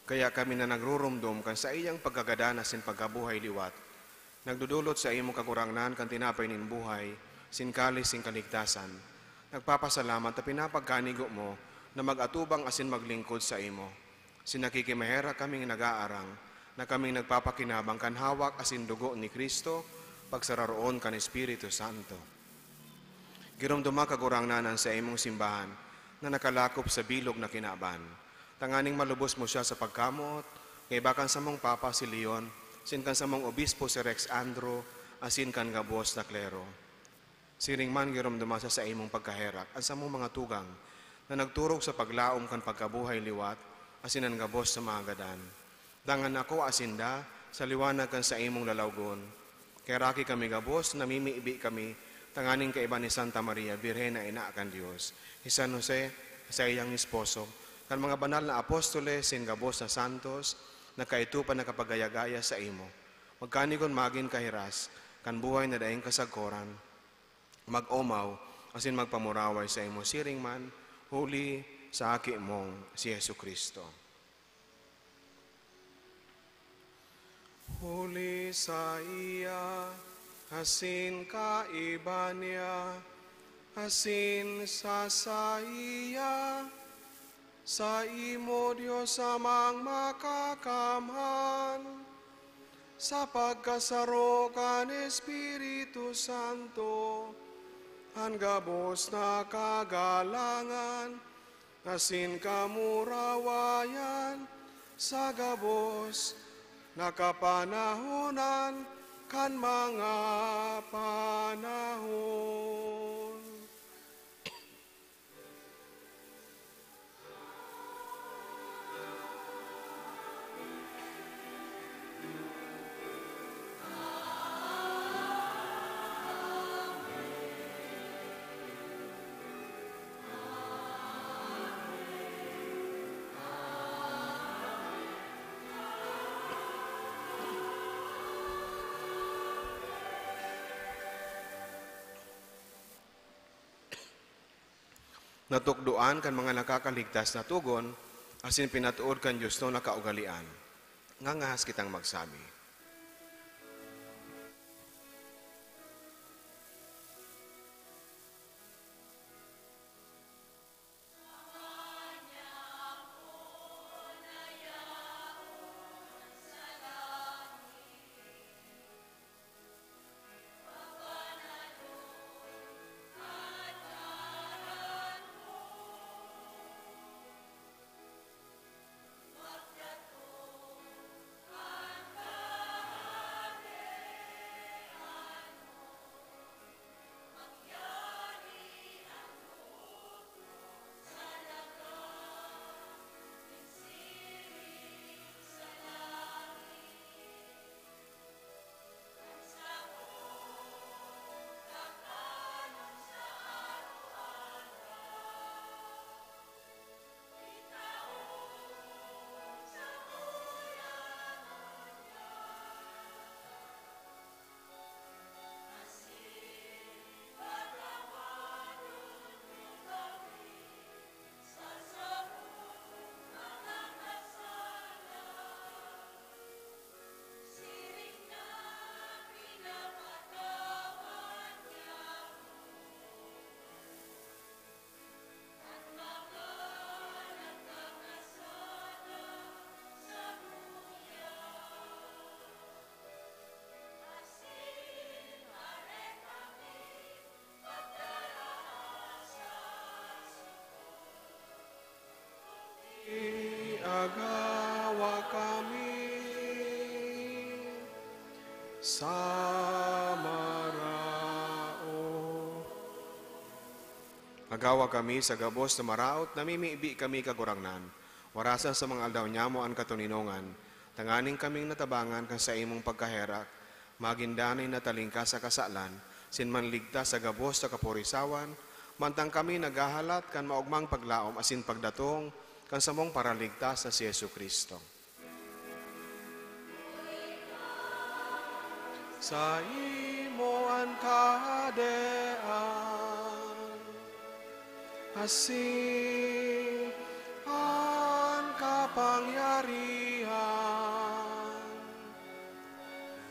Kaya kami na nagruromdom kan saiyang pagkagadan asin pagkabuhay liwat, nagdodolot saimo, Kagurangnan, kan tinapay nin buhay, sin kalis nin kaligtasan. Nagpapasalamat ta pinapagkanigo mo na mag-atubang asin maglingkod saimo. Sin nakikimaherak kaming nag-aarang, na kaming nagpapakinabang kan hawak asin dugo ni Cristo, pagsararoon kan Espiritu Santo. Giromdoma, Kagurangnan, an saimong simbahan na nakalakop sa bilog na kinaban, tanganing malubos mo siya sa pagkamoot, kaiba kan samong Papa si Leon, sin kan samong Obispo si Rex Andro, asin kan gabos na klero. Siring man giromdoma sa saimong pagkaherak an samong mga tugang na nagturog sa paglaom kan pagkabuhay liwat asin an gabos na mga gadan. Dangan akoa sinda sa liwanag kan saimong lalawgon. Kaheraki kami gabos, namimibi kami tanganing kaiba ni Santa Maria, Birhen na ina kan Dios, ni San Jose, saiyang esposo, kan mga banal na apostoles, sin gabos na santos, na kaito pa nakapagaya-gaya saimo. Magkanigon magin kahiras kan buhay na daing kasagkoran, mag-omaw, asin magpamuraway saimo siring man, huli sa Aki mong si Jesu-Cristo. Huli saiya, asin kaiba niya, asin sa saiya, saimo, Dios Amang Makakamhan, sa pagkasaro kan Espiritu Santo, an gabos na kagalangan asin kamurawayan sa gabos na kapanahonan kan mga panahon. Natukdoan kan mga nakakaligtas na togon, asin pinatood kan Dios na kaugalean. Ngangahas kitang magsabi. Nagawa kami sa gabos na maraot, namimibi kami, Kagurangnan. Warasan sa mga aldaw nyamo an katoninongan, tanganing kaming natabangan kan saimong pagkaherak, magin danay na talingkas sa kasalan, asin manligtas sa gabos na kaporisawan, mantang kami naghahalat kan maogmang paglaom asin pagdatong kan samong Paraligtas na si Jesu-Cristo. Saimo an kahadean, asin an kapangyarihan,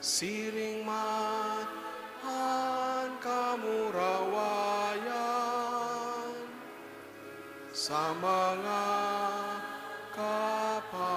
siring man an kamurawayan, sa mga kapanahonan.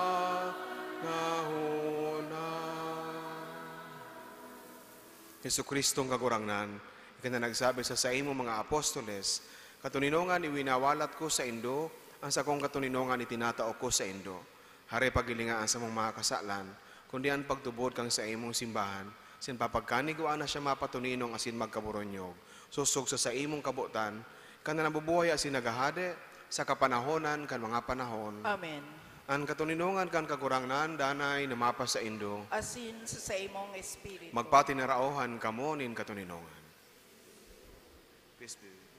Jesu-Cristong Kagurangnan, ika na nagsabi sa saimong mga apostoles, "Katoninongan iwinawalat ko saindo, an sakong katoninongan itinatao ko saindo." Hare paghilinga an samong mga kasalan, kundi an pagtubod kan saimong simbahan, asin papagkanigwaan na siya mapatoninong asin magkaboronyog, sosog sa saimong kabotan, ika na nabubuhay asin naghahade sa kapanahonan kan mga panahon. Amen. An katoninongan kan Kagurangnan danay na mapasaindo. Asin sa saimong espiritu. Magpatinaraohan kamo nin katoninongan. Peace be with you.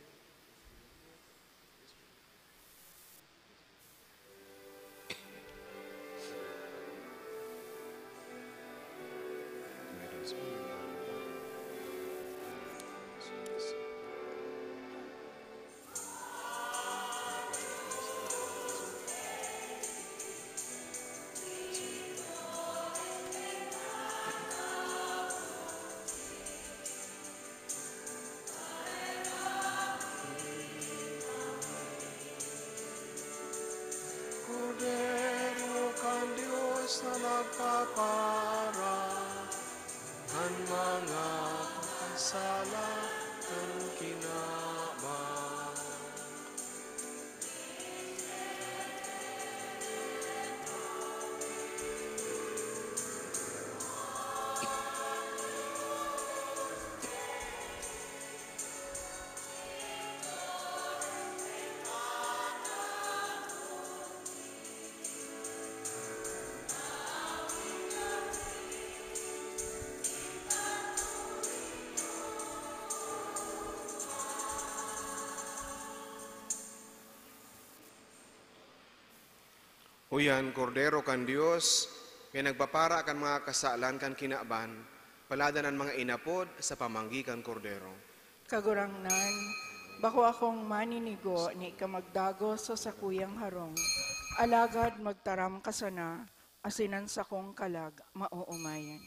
Kordero kan Dios na nagpapara kan mga kasalan kan kinaban. Uyan, Kordero kan Dios, na nagpapara kan mga kasalan kan kinaban, paladan an mga inapod sa pamanggi kan Kordero. Kagurangnan, bako akong maninigo ni ika magdagos sa sakuyang harong, alagad magtaram ka sana, asin an sakong kalag maoomayan.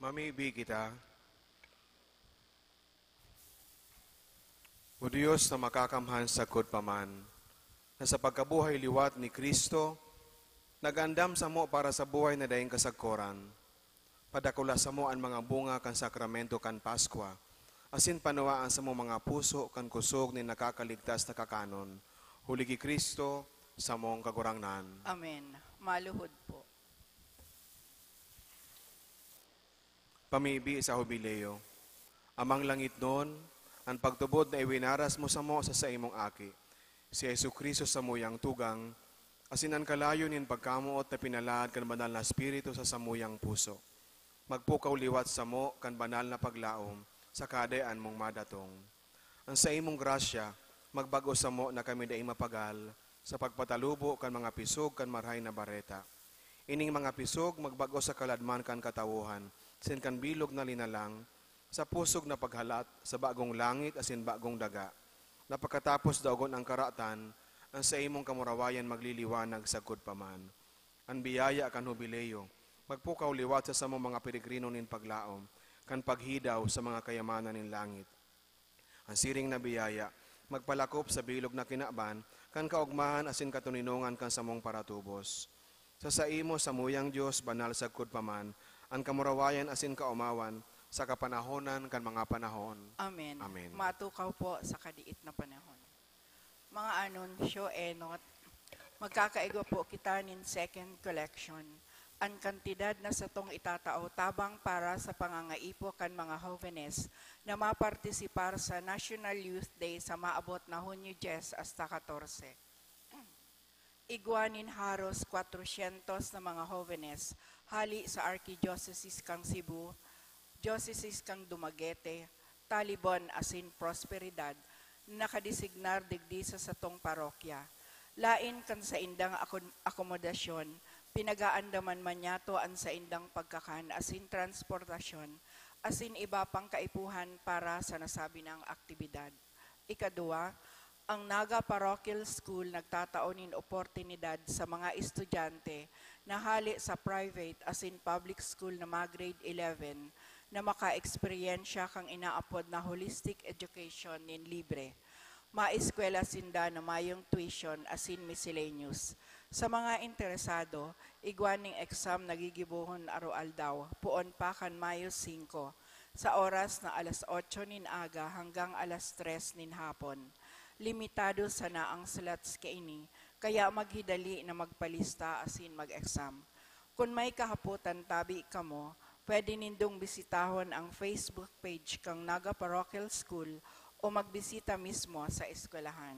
Mamibi kita. O Dios na makakamhan sagkod pa man, na sa pagkabuhay liwat ni Cristo, nag-andam samo para sa buhay na daing kasagkoran. Padakula samo an mga bunga kan sakramento kan Paskwa, asin panuwaa an samong mga puso kan kusog nin nakakaligtas na kakanon, huli ki Cristo, samong Kagurangnan. Amen. Maluhod po. Pamibi sa Hubileo. Amang langitnon, an pagtubod na iwinaras mo samo sa saimong Aki, si Jesu-Cristo samuyang tugang, asin an kalayo nin pagkamoot na pinalaad kan Banal na Espiritu sa samuyang puso. Magpukaw liwat samo kan banal na paglaom sa kadayan mong madatong. An saimong grasya, magbag-o samo na kami daing mapagal sa pagpatalubo kan mga pisog kan Marahay na Bareta. Ining mga pisog magbag-o sa kaladman kan katawohan, sin kan bilog na linalang, sa pusog na paghalat sa bagong langit asin bagong daga, na pagkatapos daogon ang karatan, an saimong kamurawayan magliliwanag sagkod pa man. An biyaya kan Hubileo, magpukaw liwat sa samong mga peregrino nin paglaom kan paghidaw sa mga kayamanan nin langit. An siring na biyaya, magpalakop sa bilog na kinaban kan kaogmahan asin katoninongan kan samong paratubos. Sa saimo, samuyang Dios, banal sagkod pa man, an kamurawayan asin kaomawan, sa kapanahonan kan mga panahon. Amen. Amen. Matukaw po sa kadiit na panahon. Mga anunsyo, enot, magkakaigwa po kita nin second collection. An kantidad na satong itatao tabang para sa pangangaipo kan mga hovenes na mapartisipar sa National Youth Day sa maabot na Hunyo dyes hasta katorse. Igwa nin haros kwatrosyentos na mga hovenes hali sa Arkidiyosesis kan Cebu, Diyosesis kan Dumaguete, Talibon asin Prosperidad na nakadesignar digdi sa satong parokya. Laen kan saindang akon-, akomodasyon, pinag-aandaman man niyato an saindang pagkakan asin transportasyon asin iba pang kaipuhan para sa nasabi nang aktibidad. Ikaduwa, ang Naga Parochial School nagtatao nin oportunidad sa mga estudyante na hale sa private asin public school na mag-grade eleven na makaeksperyensya kan inaapod na holistic education nin libre. Maeskwela sinda na mayong tuition asin miscellaneous. Sa mga interesado, igwa ning exam na gigibohon aroaldaw, poon pa kan Mayo singko, sa oras na alas otso nin aga hanggang alas tres nin hapon. Limitado sana ang slots kaini, kaya maghidali na magpalista asin mag-exam. Kun may kahapotan tabi kamo, pwede nindong bisitahon ang Facebook page kan Naga Parochial School o magbisita mismo sa eskwelahan.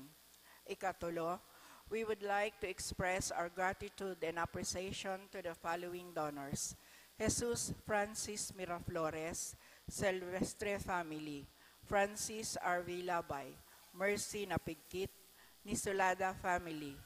Ikatulo, we would like to express our gratitude and appreciation to the following donors: Jesus Francis Miraflores, Silvestre family, Francis R V Labay, Mercy Napigkit, Nisolada family,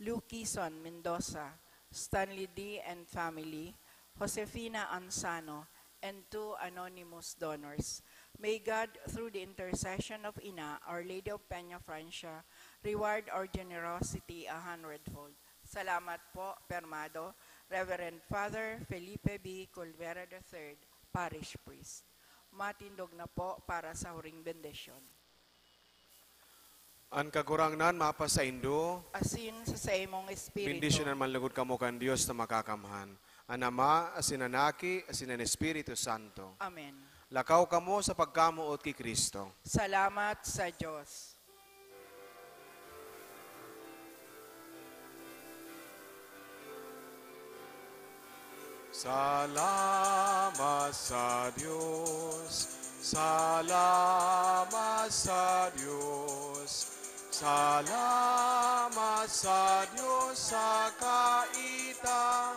Lukison Mendoza, Stanley D and family, Josefina Anzano, and two anonymous donors. May God, through the intercession of Ina, Our Lady of Peña Francia, reward our generosity a hundredfold. Salamat po, pirmado, Reverend Father Felipe B Colvera the third, Parish Priest. Matindog na po para sa huring bendisyon. An Kagurangnan mapasaindo. Asin sa saimong espiritu. Bendisyonan man lugod kamo kan Dios na Makakamhan, an Ama, asin an Aki, asin an Espiritu Santo. Amen. Lakaw kamo sa pagkamoot ki Cristo. Salamat sa Dios. Salamat sa Dios, salamat sa Dios, salamat sa Dios sa kaitaasan.